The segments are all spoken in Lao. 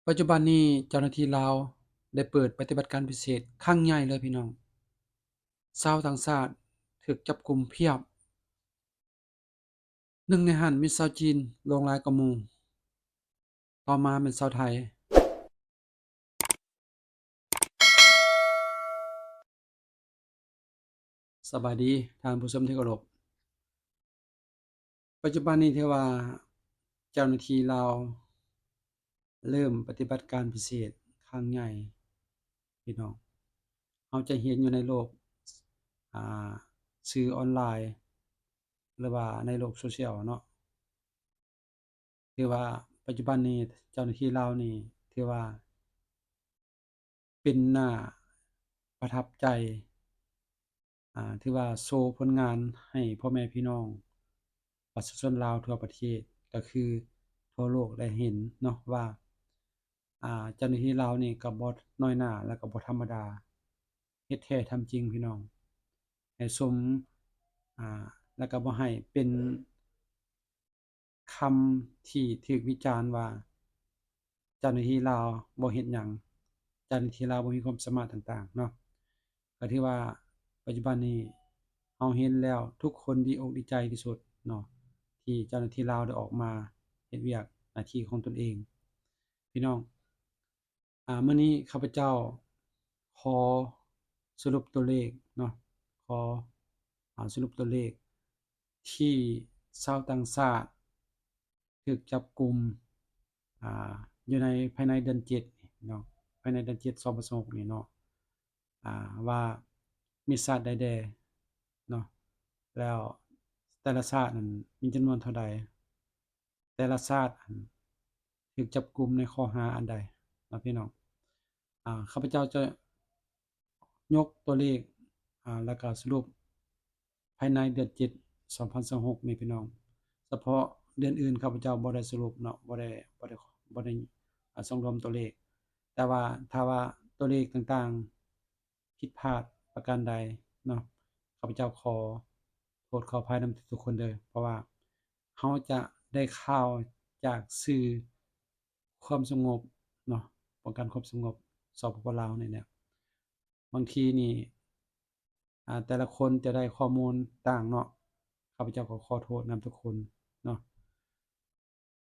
ປັດຈຸບັນນີ້ເຈົ້າໜ້າທີ່ລາວໄດ້ເປີດປະຕິບັດການພິເສດຄັ້ງໃຫຍ່ເລີຍພີ່ນ້ອງ. ຊາວຕ່າງຊາດຖືກຈັບກຸມພຽບ. ໜຶ່ງໃນນັ້ນແມ່ນຊາວຈີນ ຫຼວງຫຼາຍກວ່າໝູ່. ຕໍ່ມາແມ່ນຊາວໄທ. ສະບາຍດີທ່ານຜູ້ຊົມທີ່ເຄົາລົບ. ປັດຈຸບັນນີ້ຖືວ່າເຈົ້າໜ້າທີ່ລາວເລີ່ມປະຕິບັດການພິເສດຄັ້ງໃຫຍ່ພີ່ນ້ອງ. ເຮົາຈະເຫັນຢູ່ໃນໂລກ ອ່າ ສື່ອອນລາຍ ຫຼືວ່າໃນໂລກໂຊຊຽວເນາະ. ຖືວ່າປັດຈຸບັນນີ້ເຈົ້າໜ້າທີ່ລາວນີ້ຖືວ່າເປັນໜ້າປະທັບໃຈ ອ່າ ຖືວ່າໂຊຜົນງານໃຫ້ພໍ່ແມ່ພີ່ນ້ອງປະຊາຊົນລາວທົ່ວປະເທດ ກໍຄືທົ່ວໂລກໄດ້ເຫັນເນາະວ່າ ອ່າ ເຈົ້າໜ້າທີ່ລາວນີ້ກໍບໍ່ນ້ອຍໜ້າ ແລ້ວກໍບໍ່ທຳມະດາ ເຮັດແທ້ທຳຈິງພີ່ນ້ອງ ໃຫ້ສົມ ອ່າ ແລ້ວກໍບໍ່ໃຫ້ເປັນ ຄຳທີ່ຖືກວິຈານວ່າ ເຈົ້າໜ້າທີ່ລາວບໍ່ເຮັດຫຍັງ, ເຈົ້າໜ້າທີ່ລາວບໍ່ມີຄວາມສາມາດຕ່າງໆເນາະ. ກໍຖືວ່າປັດຈຸບັນນີ້ເຮົາເຫັນແລ້ວ ທຸກຄົນດີອົກດີໃຈທີ່ສຸດເນາະ ທີ່ເຈົ້າໜ້າທີ່ລາວໄດ້ອອກມາເຮັດວຽກໜ້າທີ່ຂອງຕົນເອງ. ພີ່ນ້ອງ ອ່າ ມື້ນີ້ຂ້າພະເຈົ້າຂໍສະຫຼຸບຕົວເລກເນາະ, ຂໍ ອ່າ ສະຫຼຸບຕົວເລກທີ່ຊາວຕ່າງຊາດຖືກຈັບກຸມ ອ່າ ຢູ່ໃນ ພາຍໃນເດືອນເຈັດເນາະ, ພາຍໃນເດືອນເຈັດ ສອງພັນຊາວຫົກນີ້ເນາະ ອ່າ ວ່າມີຊາດໃດແດ່ເນາະ ແລ້ວແຕ່ລະຊາດນັ້ນມີຈຳນວນເທົ່າໃດ. ແຕ່ລະຊາດ ອັນ ຖືກຈັບກຸມໃນຂໍ້ຫາອັນໃດເນາະພີ່ນ້ອງ. ອ່າ ຂ້າພະເຈົ້າຈະຍົກຕົວເລກ ອ່າ ແລ້ວກະສະຫຼຸບພາຍໃນເດືອນເຈັດ ສອງພັນຊາວຫົກນີ້ພີ່ນ້ອງ. ສະເພາະເດືອນອື່ນຂ້າພະເຈົ້າບໍ່ໄດ້ສະຫຼຸບເນາະ, ບໍ່ໄດ້ ບໍ່ໄດ້ ບໍ່ໄດ້ ອ່າ ສັງລວມຕົວເລກ. ແຕ່ວ່າຖ້າວ່າຕົວເລກຕ່າງໆ ຜິດພາດປະການໃດເນາະ, ຂ້າພະເຈົ້າຂໍໂທດຂໍອະໄພນຳທຸກໆຄົນເດີ, ເພາະວ່າເຮົາຈະໄດ້ຂ່າວຈາກສື່ຄວາມສະຫງົບເນາະ, ປ້ອງກັນຄວາມສະຫງົບ ສປປ ລາວນີ້ແຫຼະ. ບາງທີນີ້ ອ່າ ແຕ່ລະຄົນຈະໄດ້ຂໍ້ມູນຕ່າງເນາະ, ຂ້າພະເຈົ້າກໍຂໍໂທດນຳທຸກຄົນເນາະ.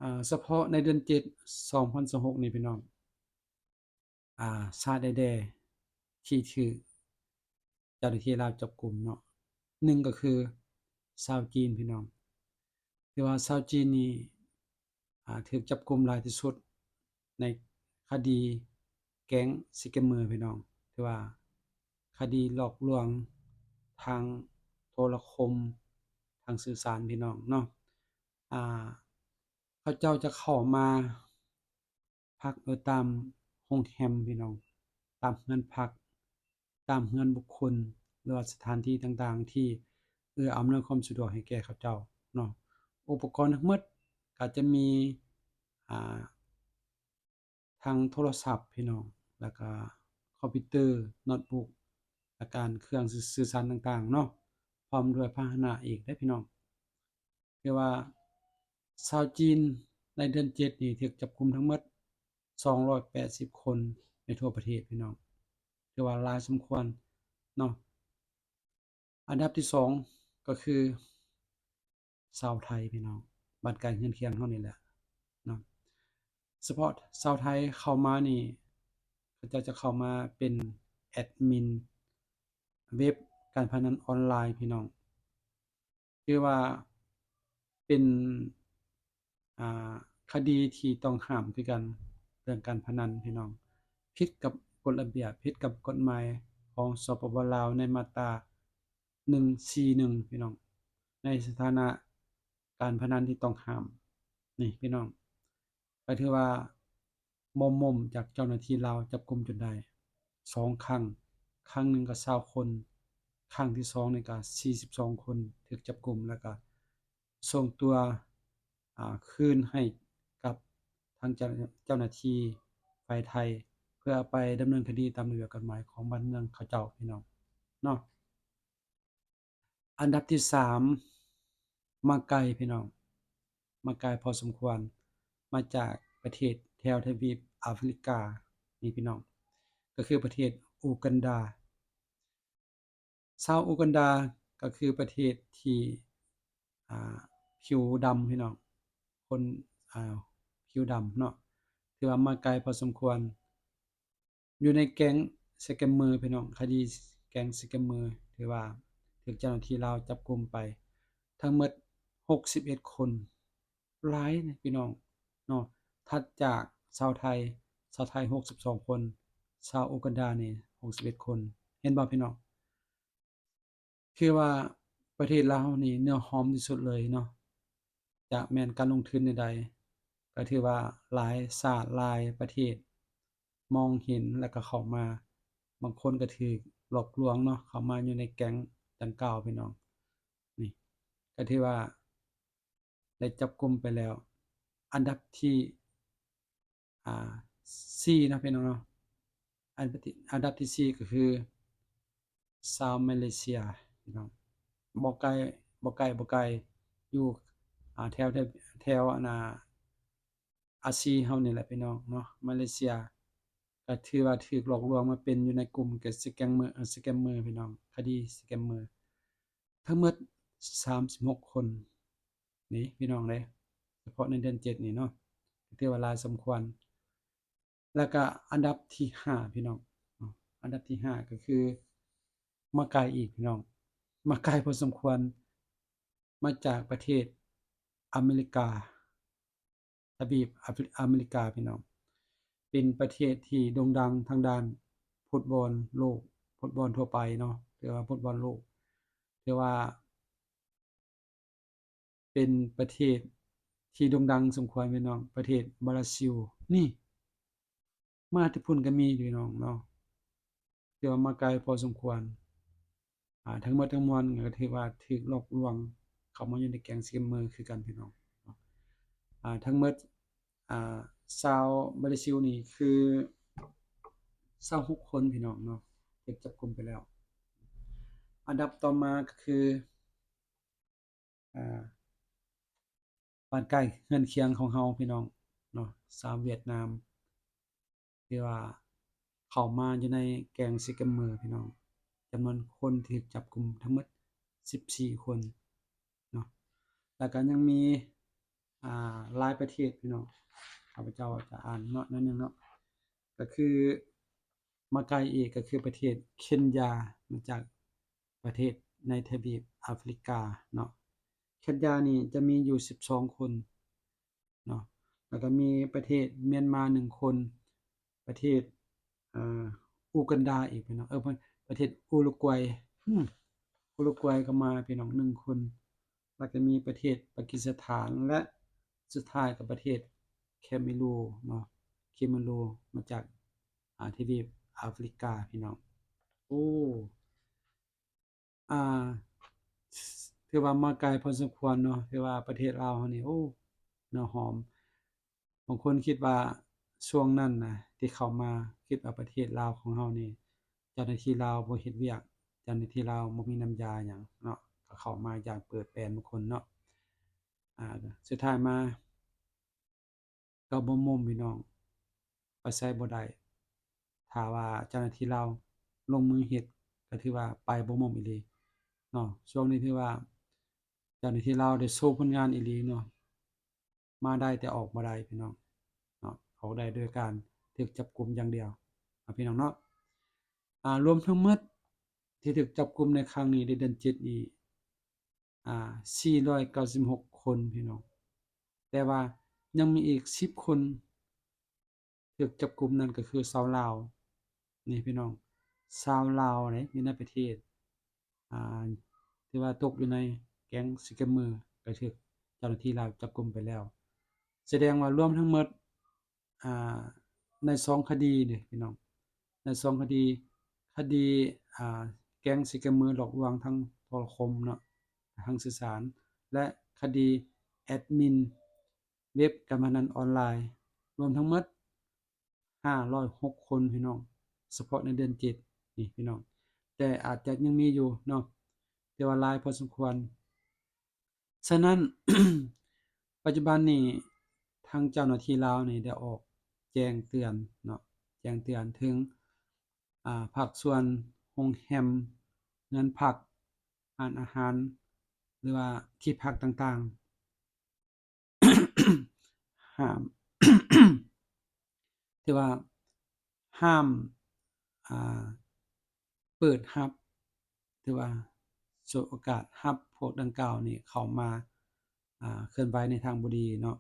ອ່າ ສະເພາະໃນເດືອນເຈັດ ສອງພັນຊາວຫົກນີ້ພີ່ນ້ອງ ອ່າ ຊາດໃດແດ່ທີ່ຖືກເຈົ້າໜ້າທີ່ລາວຈັບກຸມເນາະ, ໜຶ່ງກໍຄືຊາວຈີນພີ່ນ້ອງ. ຖືວ່າຊາວຈີນນີ້ ອ່າ ຖືກຈັບກຸມຫຼາຍທີ່ສຸດໃນຄະດີແກ້ງສະແກມເມີພີ່ນ້ອງ, ຖືວ່າຄະດີຫຼອກລວງທາງໂທລະຄົມ ທາງສື່ສານພີ່ນ້ອງເນາະ. ອ່າ ເຂົາເຈົ້າຈະເຂົ້າມາພັກຢູ່ຕາມໂຮງແຮມພີ່ນ້ອງ, ຕາມເຮືອນພັກ, ຕາມເຮືອນບຸກຄົນ ຫຼືວ່າສະຖານທີ່ຕ່າງໆທີ່ເອື້ອອຳນວຍຄວາມສະດວກໃຫ້ແກ່ເຂົາເຈົ້າເນາະ. ອຸປະກອນທັງໝົດກໍຈະມີ ອ່າ ທັງໂທລະສັບພີ່ນ້ອງ, ແລ້ວກະຄອມພິວເຕີ, ໂນດບຸກ ແລະການເຄື່ອງສື່ ສື່ສານຕ່າງໆເນາະ, ພ້ອມດ້ວຍພາຫະນະອີກເດ້ພີ່ນ້ອງ. ຖືວ່າຊາວຈີນໃນເດືອນເຈັດນີ້ຖືກຈັບກຸມທັງໝົດສອງຮ້ອຍແປດສິບຄົນໃນທົ່ວປະເທດພີ່ນ້ອງ, ຖືວ່າຫຼາຍສົມຄວນເນາະ. ອັນດັບທີສອງກໍຄືຊາວໄທພີ່ນ້ອງ, ບ້ານໃກ້ເຮືອນຄຽງເຮົານີ້ແຫຼະເນາະ. ສະເພາະຊາວໄທເຂົ້າມານີ້ ເຂົາເຈົ້າຈະເຂົ້າມາເປັນແອດມິນເວັບການພະນັນອອນລາຍພີ່ນ້ອງ. ຖືວ່າເປັນ ອ່າ ຄະດີທີ່ຕ້ອງຫ້າມຄືກັນ ເລື່ອງການພະນັນພີ່ນ້ອງ, ຜິດກັບກົດລະບຽບ ຜິດກັບກົດໝາຍຂອງ ສປປ ລາວ ໃນມາດຕາ ໜຶ່ງສີ່ໜຶ່ງ ພີ່ນ້ອງ, ໃນສະຖານະການພະນັນທີ່ຕ້ອງຫ້າມນີ້ພີ່ນ້ອງ. ກໍຖືວ່າໝໍ່ໝົ່ມຈາກເຈົ້າໜ້າທີ່ລາວຈັບກຸມຈົນໄດ້ສອງຄັ້ງ, ຄັ້ງໜຶ່ງກໍຊາວຄົນ, ຄັ້ງທີສອງນີ້ກໍສີ່ສິບສອງຄົນຖືກຈັບກຸມ ແລ້ວກໍສົ່ງຕົວ ອ່າ ຄືນໃຫ້ກັບທາງເຈົ້າ ເຈົ້າໜ້າທີ່ຝ່າຍໄທ ເພື່ອໄປດຳເນີນຄະດີຕາມລະບຽບກົດໝາຍຂອງບ້ານເມືອງເຂົາເຈົ້າ ພີ່ນ້ອງເນາະ. ອັນດັບທີສາມ ມາໄກພີ່ນ້ອງ, ມາໄກພໍສົມຄວນ, ມາຈາກປະເທດເທ ຖວທະວີບອາຟຣິກາ ນີ້ພີ່ນ້ອງ ກໍຄືປະເທດອູກັນດາ. ຊາວອູກັນດາກໍຄືປະເທດທີ່ ອ່າ ຜິວດຳພີ່ນ້ອງ ຄົນ ອ່າ ຜິວດຳເນາະ ຖືວ່າມາໄກພໍສົມຄວນ ຢູ່ໃນແກັງສະແກມເມີພີ່ນ້ອງ ຄະດີແກັງສະແກມເມີ ຖືວ່າຖືກເຈົ້າໜ້າທີ່ລາວຈັບກຸມໄປທັງໝົດຫົກສິບເອັດຄົນ ຫຼາຍນະພີ່ນ້ອງເນາະ ຖັດຈາກຊາວໄທ ຊາວໄທຫົກສິບສອງຄົນ ຊາວອູກັນດານີ້ຫົກສິບເອັດຄົນ ເຫັນບໍ່ພີ່ນ້ອງ? ຄືວ່າປະເທດລາວເຮົານີ້ເນື້ອຫອມທີ່ສຸດເລີຍເນາະ ຈະແມ່ນການລົງທຶນໃດໆ ກໍຖືວ່າຫຼາຍຊາດຫຼາຍປະເທດມອງເຫັນ ແລ້ວກໍເຂົ້າມາ ບາງຄົນກໍຖືກຫຼອກລວງເນາະ ເຂົ້າມາຢູ່ໃນແກັງດັ່ງກ່າວພີ່ນ້ອງ ນີ້ກໍຖືວ່າ ໄດ້ຈັບກຸມໄປແລ້ວ ອັນດັບທີ ອ່າ ສີ່ເນາະພີ່ນ້ອງເນາະ ອັນ ອັນດັບທີສີ່ກໍຄືຊາວມາເລເຊຍພີ່ນ້ອງ ບໍ່ໄກ ບໍ່ໄກ ບໍ່ໄກ ຢູ່ ອ່າ ແຖວ ແຖວ ແຖວ ອັນນ່າ ອາຊີເຮົານີ້ແຫຼະພີ່ນ້ອງເນາະ ມາເລເຊຍ ກໍຖືວ່າຖືກຫຼອກລວງມາເປັນຢູ່ໃນກຸ່ມແກັງສະແກມເມີ ສະແກມເມີພີ່ນ້ອງ ຄະດີສະແກມເມີ ທັງໝົດສາມສິບຫົກຄົນນີ້ພີ່ນ້ອງເດ້ ສະເພາະໃນເດືອນເຈັດນີ້ເນາະ ຖືວ່າຫຼາຍສົມຄວນ. ແລ້ວກະອັນດັບທີຫ້າພີ່ນ້ອງເນາະ ອັນດັບທີຫ້າກໍຄືມາໄກອີກພີ່ນ້ອງ ມາໄກພໍສົມຄວນ ມາຈາກປະເທດອາເມລິກາ ທະວີບອາຟຣິ ອາເມລິກາພີ່ນ້ອງ ເປັນປະເທດທີ່ໂດ່ງດັງທາງດ້ານຟຸດບອນໂລກ ຟຸດບອນທົ່ວໄປເນາະ ຫຼືວ່າຟຸດບອນໂລກ ຖືວ່າເປັນປະເທດທີ່ໂດ່ງດັງສົມຄວນພີ່ນ້ອງ ປະເທດບຣາຊິລນີ້ ມາແຕ່ພຸ້ນກໍມີຢູ່ພີ່ນ້ອງເນາະ ຖືວ່າມາໄກພໍສົມຄວນ ອ່າ ທັງໝົດທັງມວນກໍຖືວ່າຖືກຫຼອກລວງເຂົ້າມາຢູ່ໃນແກັງສະແກມເມີຄືກັນພີ່ນ້ອງເນາະ ອ່າ ທັງໝົດ ອ່າ ຊາວບຣາຊິລນີ້ຄືຊາວຫົກຄົນພີ່ນ້ອງເນາະ ຖືກຈັບກຸມໄປແລ້ວ. ອັນດັບຕໍ່ມາກໍຄື ອ່າ ບ້ານໃກ້ເຮືອນຄຽງຂອງເຮົາພີ່ນ້ອງເນາະ ຊາວຫວຽດນາມ ທີ່ວ່າເຂົ້າມາຢູ່ໃນແກັງສະແກມເມີພີ່ນ້ອງ ຈຳນວນຄົນທີ່ຖືກຈັບກຸມທັງໝົດສິບສີ່ຄົນເນາະ ແລ້ວກໍຍັງມີ ອ່າ ຫຼາຍປະເທດພີ່ນ້ອງ ຂ້າພະເຈົ້າຈະອ່ານເນາະ ໜ້ອຍໜຶ່ງເນາະ ກໍຄືມາໄກອີກ ກໍຄືປະເທດເຄນຢາ ມາຈາກປະເທດໃນທະວີບອາຟຣິກາເນາະ ເຄນຢານີ້ຈະມີຢູ່ສິບສອງຄົນເນາະ ແລ້ວກໍມີປະເທດມຽນມາໜຶ່ງຄົນ ປະເທດ ເອີ ອູກັນດາອີກພີ່ນ້ອງ ເອີ ປະເທດອູຣຸກວາຍ ອືມ ອູຣຸກວາຍກໍມາພີ່ນ້ອງໜຶ່ງຄົນ ແລ້ວກໍມີປະເທດປາກິສຖານ ແລະ ສຸດທ້າຍກໍປະເທດເຄເມຣູເນາະ ເຄເມຣູ ມາຈາກ ອ່າ ທະວີບອາຟຣິກາພີ່ນ້ອງ ໂອ້ ອ່າ ຖືວ່າມາໄກພໍສົມຄວນເນາະ ຖືວ່າປະເທດລາວເຮົານີ້ ໂອ້ ເນື້ອຫອມ ບາງຄົນຄິດວ່າຊ່ວງນັ້ນນະ ທີ່ເຂົ້າມາ ຄິດວ່າປະເທດລາວຂອງເຮົານີ້ ເຈົ້າໜ້າທີ່ລາວບໍ່ເຮັດວຽກ ເຈົ້າໜ້າທີ່ລາວບໍ່ມີນ້ຳຢາຫຍັງເນາະ ກໍເຂົ້າມາຢ່າງເປີດແປນບາງຄົນເນາະ ອ່າ ສຸດທ້າຍມາ ກໍບໍ່ໝົ່ມພີ່ນ້ອງ ໄປໃສບໍ່ໄດ້ ຖ້າວ່າເຈົ້າໜ້າທີ່ລາວລົງມືເຮັດ ກໍຖືວ່າໄປບໍ່ໝົ່ມອີ່ຫຼີເນາະ ຊ່ວງນີ້ຖືວ່າເຈົ້າໜ້າທີ່ລາວໄດ້ໂຊຜົນງານອີ່ຫຼີເນາະ ມາໄດ້ແຕ່ອອກບໍ່ໄດ້ພີ່ນ້ອງເນາະ ອອກໄດ້ໂດຍການຖືກຈັບກຸມຢ່າງດຽວເນາະ ພີ່ນ້ອງເນາະ ອາ ລວມທັງໝົດທີ່ຖືກຈັບກຸມໃນຄັ້ງນີ້ ໃນເດືອນເຈັດນີ້ ອ່າ ສີ່ຮ້ອຍເກົ້າສິບຫົກຄົນພີ່ນ້ອງ ແຕ່ວ່າຍັງມີອີກສິບຄົນຖືກຈັບກຸມ ນັ້ນກໍຄືຊາວລາວນີ້ພີ່ນ້ອງ ຊາວລາວເດ້ ຢູ່ໃນປະເທດ ອ່າ ທີ່ວ່າຕົກຢູ່ໃນແກັງສະແກມເມີ ກໍຖືກເຈົ້າໜ້າທີ່ລາວຈັບກຸມໄປແລ້ວ ສະແດງວ່າລວມທັງໝົດ ອ່າ ໃນສອງຄະດີເດ້ພີ່ນ້ອງ ໃນສອງຄະດີ ຄະດີ ອ່າ ແກັງສະແກມເມີຫຼອກລວງທາງໂທລະຄົມເນາະ ທາງສື່ສານ ແລະ ຄະດີແອັດມິນເວັບການພະນັນອອນລາຍ ລວມທັງໝົດຫ້າຮ້ອຍຫົກຄົນພີ່ນ້ອງ ສະເພາະໃນເດືອນເຈັດນີ້ພີ່ນ້ອງ ແຕ່ອາດຈະຍັງມີຢູ່ເນາະ ແຕ່ວ່າຫຼາຍພໍສົມຄວນ. ສະນັ້ນ ປັດຈຸບັນນີ້ ທາງເຈົ້າໜ້າທີ່ລາວນີ້ໄດ້ອອກ ແຈ້ງເຕືອນເນາະ ແຈ້ງເຕືອນເຖິງ ອ່າ ພາກສ່ວນໂຮງແຮມ, ເຮືອນພັກ, ຮ້ານອາຫານ ຫຼືວ່າທີ່ພັກຕ່າງໆ ຫ້າມ ຖືວ່າຫ້າມ ອ່າ ເປີດຮັບ ຖືວ່າສວຍໂອກາດຮັບພວກດັ່ງກ່າວນີ້ເຂົ້າມາ ອ່າ ເຄື່ອນໄຫວໃນທາງບໍ່ດີເນາະ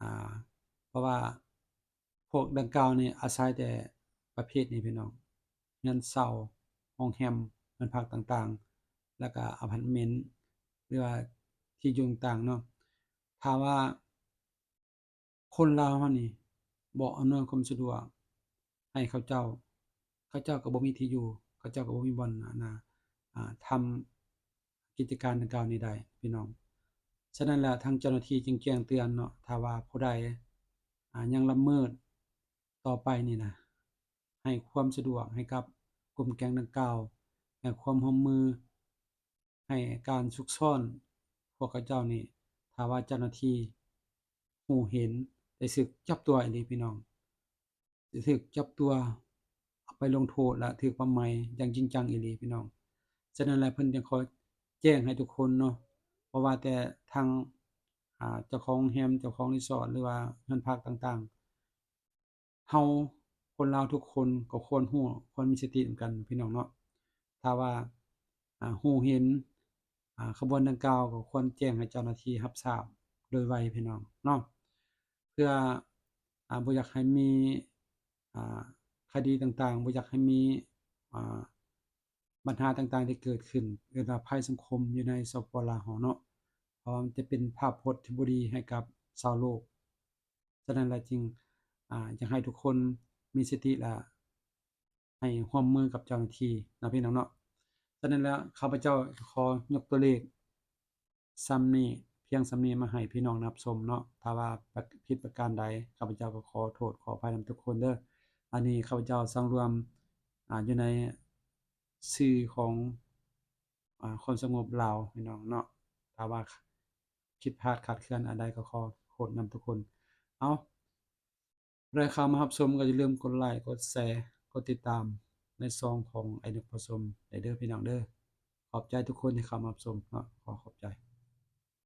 ອ່າ ເພາະວ່າພວກດັ່ງກ່າວນີ້ອາໄສແຕ່ປະເພດນີ້ພີ່ນ້ອງ ເຮືອນເຊົ່າ, ໂຮງແຮມ, ເຮືອນພັກຕ່າງໆ ແລ້ວກະອາພາດເມັນ ຫຼືວ່າທີ່ຢູ່ຕ່າງໆເນາະ. ຖ້າວ່າຄົນລາວເຮົານີ້ບໍ່ອຳນວຍຄວາມສະດວກໃຫ້ເຂົາເຈົ້າ, ເຂົາເຈົ້າກໍບໍ່ມີທີ່ຢູ່, ເຂົາເຈົ້າກໍບໍ່ມີບ່ອນ ອັນນ່າ ອ່າ ທຳ ກິດຈະການດັ່ງກ່າວນີ້ໄດ້ພີ່ນ້ອງ. ສະນັ້ນແຫຼະ ທາງເຈົ້າໜ້າທີ່ຈຶ່ງແຈ້ງເຕືອນເນາະ ຖ້າວ່າຜູ້ໃດ ອ່າ ຍັງລະເມີດຕໍ່ໄປນີ້ນະ ໃຫ້ຄວາມສະດວກໃຫ້ກັບກຸ່ມແກ້ງດັ່ງກ່າວ, ໃຫ້ຄວາມຮ່ວມມື, ໃຫ້ການຊຸກຊ້ອນພວກເຂົາເຈົ້ານີ້ ຖ້າວ່າເຈົ້າໜ້າທີ່ຮູ້ເຫັນ ໄດ້ຖືກຈັບຕົວອີ່ຫຼີພີ່ນ້ອງ. ຈະຖືກຈັບຕົວ ເອົາໄປລົງໂທດ ແລະ ຖືກປັບໃໝຢ່າງຈິງຈັງອີ່ຫຼີພີ່ນ້ອງ. ສະນັ້ນແຫຼະ ເພິ່ນຈຶ່ງຂໍແຈ້ງໃຫ້ທຸກຄົນເນາະ ບໍ່ວ່າແຕ່ທາງ ອ່າ ເຈົ້າຂອງໂຮງແຮມ, ເຈົ້າຂອງຣີສອດ ຫຼືວ່າເຮືອນພັກຕ່າງໆ ເຮົາຄົນລາວທຸກຄົນກໍຄວນຮູ້, ຄວນມີສະຕິນຳກັນພີ່ນ້ອງເນາະ. ຖ້າວ່າ ອ່າ ຮູ້ເຫັນ ອ່າ ຂະບວນດັ່ງກ່າວ ກໍຄວນແຈ້ງໃຫ້ເຈົ້າໜ້າທີ່ຮັບຊາບໂດຍໄວພີ່ນ້ອງເນາະ. ເພື່ອ ອ່າ ບໍ່ຢາກໃຫ້ມີ ອ່າ ຄະດີຕ່າງໆ, ບໍ່ຢາກໃຫ້ມີ ອ່າ ບັນຫາຕ່າງໆທີ່ເກີດຂຶ້ນ, ເອີ້ນວ່າໄພສັງຄົມຢູ່ໃນ ສປປ ລາວເຮົາເນາະ, ເພາະວ່າມັນຈະເປັນພາບພົດທີ່ບໍ່ດີໃຫ້ກັບຊາວໂລກ. ສະນັ້ນລະຈຶ່ງ ອ່າ ຢາກໃຫ້ທຸກຄົນມີສະຕິ ແລະ ໃຫ້ຮ່ວມມືກັບເຈົ້າໜ້າທີ່ເນາະ ພີ່ນ້ອງເນາະ. ສະນັ້ນແລ້ວ ຂ້າພະເຈົ້າຂໍຍົກຕົວເລກສ່ຳນີ້ ພຽງສ່ຳນີ້ມາໃຫ້ພີ່ນ້ອງຮັບຊົມເນາະ. ຖ້າວ່າຜິດປະການໃດ ຂ້າພະເຈົ້າກໍຂໍໂທດຂໍອະໄພນຳທຸກຄົນເດີ. ອັນນີ້ຂ້າພະເຈົ້າສັງລວມ ອ່າ ຢູ່ໃນຊື່ຂອງ ອ່າ ຄວາມສະຫງົບລາວ ພີ່ນ້ອງເນາະ. ຖ້າວ່າຜິດພາດຂາດເຄື່ອນອັນໃດ ກໍຂໍໂທດນຳທຸກຄົນ. ເອົາ ຜູ້ໃດເຂົ້າມາຮັບຊົມກໍຢ່າລືມກົດໄລ, ກົດແຊ, ກົດຕິດຕາມໃນຊ່ອງຂອງອ້າຍນົກປະສົມໄດ້ເດີພີ່ນ້ອງເດີ. ຂອບໃຈທຸກຄົນທີ່ເຂົ້າມາຮັບຊົມເນາະ, ຂໍຂອບໃຈ.